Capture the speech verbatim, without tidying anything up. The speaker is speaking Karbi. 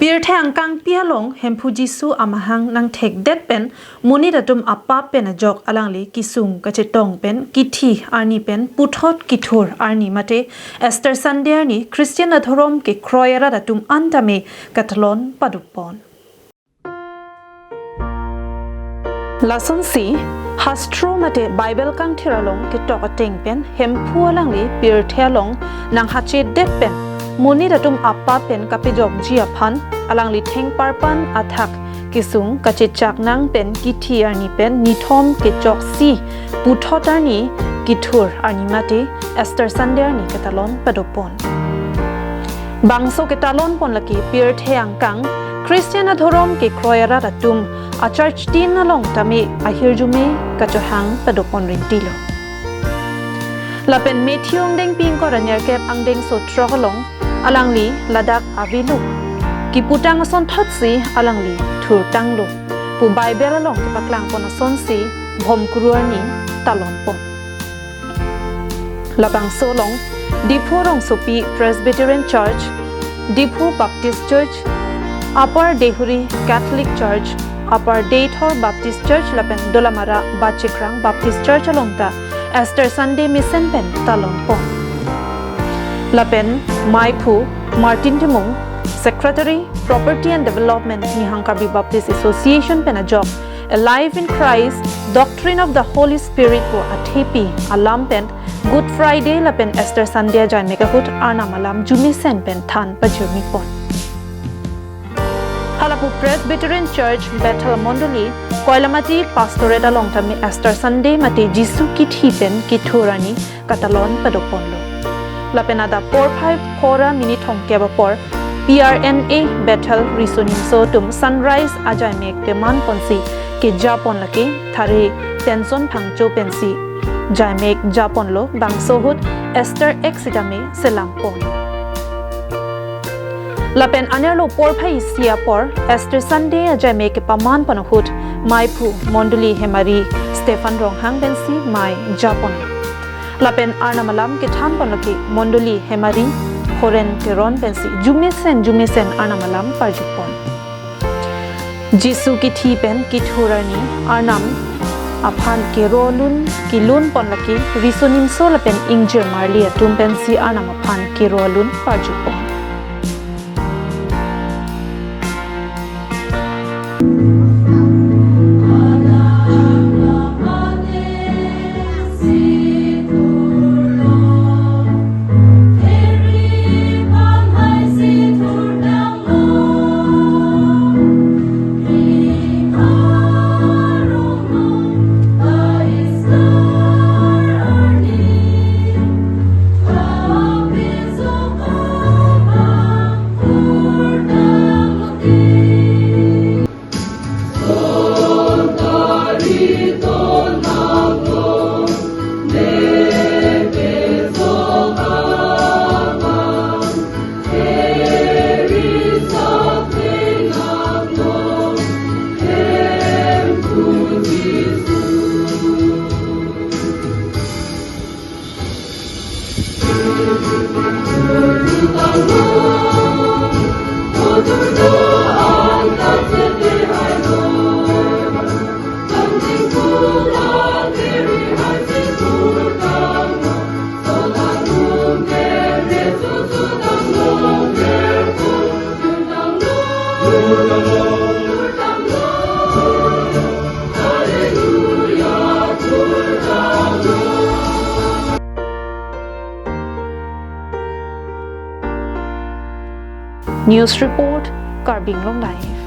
Pirthe angkangpi along Hemphu Jisu amahang nangthekdet pen monit atum apap pen ajok alangli kesung kachetong pen kithi arni pen puthot kethur arni mate Easter Sunday arni Christian adhorom kekroi arat atum an tame katalon padopon. Lasonsi, Hastro mate Bible kangthir along ketok ateng pen Hemphu alangli pirthe along nanghachedet pen monit atum apap pen kapejokji aphan alangli thengparpan athak kesung kachechak nang pen kithi arni pen nithom kechoksi puthot arni kethur arni mate Easter Sunday arni katalon padopon. Bangso ketalonpon lake pirthe angkang Christian adhorom kekroi arat atum a church tin along tame ahirjume kachohang padopon rintilo. Lapen Matthew angdengpi ingkoi ra nerkep angdengso throk along alangli ladak avelo kiputang asonthotsi alangli thurtanglo pu Bible along kepaklangpon asonsi Bhomkuru arni talonpon. Labangso along Diphu Rongsopi Presbyterian Church, Diphu Baptist Church, Upper Deihori Catholic Church, Upper Deithor Baptist Church lapen Dolamara Bachikrang Baptist Church along ta Easter Sunday mesen pen talonpon. Lapen Maiphu Martin Timung, Secretary, Property and Development, Nihang Karbi Baptist Association pen ajok Alive in Christ, Doctrine of the Holy Spirit pu athepi alam pen Good Friday lapen Easter Sunday ajaimek ahut Arnam alam jumesen pen than pajirmipon. Halapu Presbyterian Church Bethel Mondoli Koilamati Pastorate along tame Easter Sunday mate Jisu kithi pen kethur arni katalon padoponlo. Lapen adap porphai phongo ra minit thomkep apor P R N A Bethel Riso Nimso atum sunrise ajaimek pemanponsi kejapon lake Thare Tenson Phangcho pensi jaimek japonlo, bangso ahut Easter Egg sitame selangpon. Lapen anerlo porphai isi apor Easter Sunday ajaimek kepamanpon ahut Maiphu Mondoli Hemari Stephan Ronghang pensi mei japon. Lapen Arnam alam kethanpon lake Mondoli Hemari Horen Teron pensi jumesen jumesen Arnam alam parjupon. Jisu kithi pen kethur arni Arnam aphan kerolun kelunpon lake Riso Nimso lapen ingjirmarli atum pensi Arnam aphan kerolun parjupon. News report, Karbi Anglong Live.